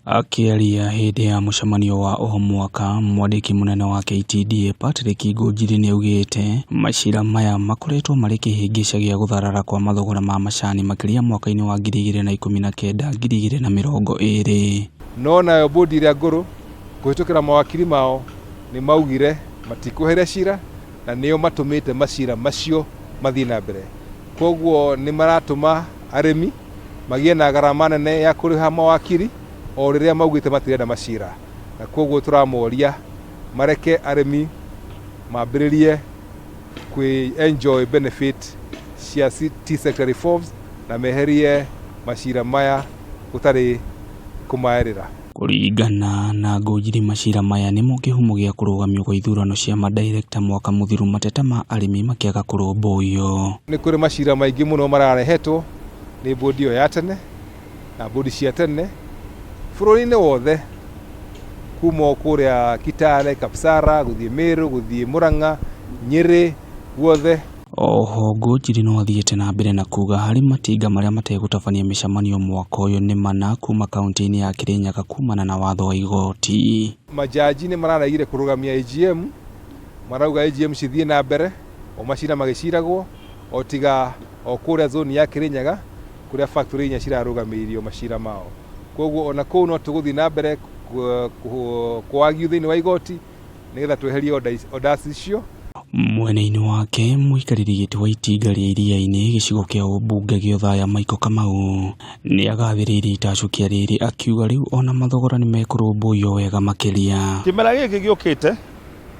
Akĩaria hĩndĩ ya mũcemanio wa o mwaka, mwandĩki mũnene wa KTDA Patrick Ngũnjiri nĩaugĩte macira maya makoretwo marĩ kĩhĩngĩca gĩa gũtharara kwa mathogora ma macani makĩria mwaka-inĩ wa 2019 2020. No nayo bodi ĩrĩa ngũrũ kũhĩtũkĩra mawakiri mao nĩ maugire matikweheria cira na nĩo matũmĩte macira macio mathiĩ na mbere. Koguo nĩ maratũma arĩmi magĩe na garama nene ya kũrĩha mawakiri o rĩrĩa maugĩte matirenda macira, na koguo tũramoria mareke arĩmi mambĩrĩrie kwĩ enjoy benefit cia tea sector reforms na meherie macira maya gũtarĩ kũmaerĩra. Kũringana na Ngũnjiri macira maya nĩmo kĩhumo gĩa kũrũgamio kwa ithurano cia madirekta mwaka mũthiru mateta ma arĩmi makĩaga kũrũmbũiyo. Nĩ kũrĩ macira maingĩ mũno mararehetwo nĩ bodi ĩyo ya tene na bodi cia tene bũrũri-inĩ wothe, kuma o kũrĩa Kitale, Kapsara, gũthiĩ Meru, gũthiĩ Murang'a, Nyĩrĩ, guothe. Oho Ngũnjiri no athiĩte na mbere na kuga harĩ matinga marĩa mategũtabania mĩcemanio mwaka ũyũ nĩ mana kuma kaunti-inĩ ya Kirinyaga kumana na watho wa igoti. Majaji nĩ mararegire kũrũgamia AGM, marauga AGM cithiĩ na mbere o macira magĩciragwo o tiga o kũrĩa zone ya Kirinyaga kũrĩa factory inya cirarũgamĩirio macira mao. Koguo ona kũu no tũgũthiĩ na mbere kũagio thĩinĩ wa igoti nĩgetha tweherie orders icio. Mwena-inĩ wake mũikarĩri gĩtĩ wa itinga rĩa Iriainĩ gĩcigo kĩa ũmbunge gĩa Othaya Michael Kamau nĩagathĩrĩirie itacũkia rĩrĩ akiuga rĩu ona mathogora nĩmekũrũmbũiyo wega makĩria. Kĩmera gĩkĩ gĩũkĩte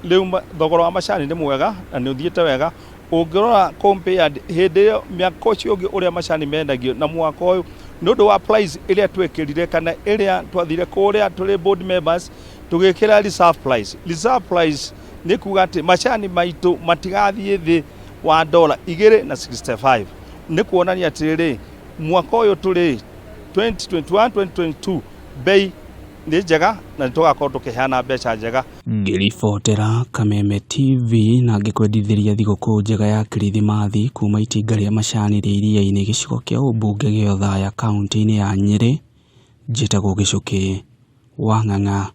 rĩu thogora wa macani nĩ mwega na nĩ ũthiĩte wega. Ũngĩrora compared hĩndĩ ĩyo mĩaka ũcio ũngĩ ũrĩa macani mendagio na mwaka ũyũ nĩ ũndũ wa price ĩrĩa twekĩrire kana ĩrĩa twathire kũrĩa tũrĩ board members tũgĩkĩra reserve price. Reserve price nĩ kuga atĩ macani maitũ matigathiĩ thĩ wa dola igĩrĩ na 65. Nĩ kuonania atĩrĩrĩ, mwaka ũyũ tũrĩ 2021 2022 bei nĩ njega na nĩ tũgakorwo tũkĩheana mbeca njega. Ngĩribotera Kameme TV na ngĩkwendithĩria thigũkũ njega ya Kirithimathi kuma itinga rĩa macani rĩa Iriainĩ gĩcigo kĩa ũmbunge gĩa Othaya kaunti-inĩ ya Nyĩrĩ, njĩtagwo Gĩcũkĩ wa Ng'ang'a.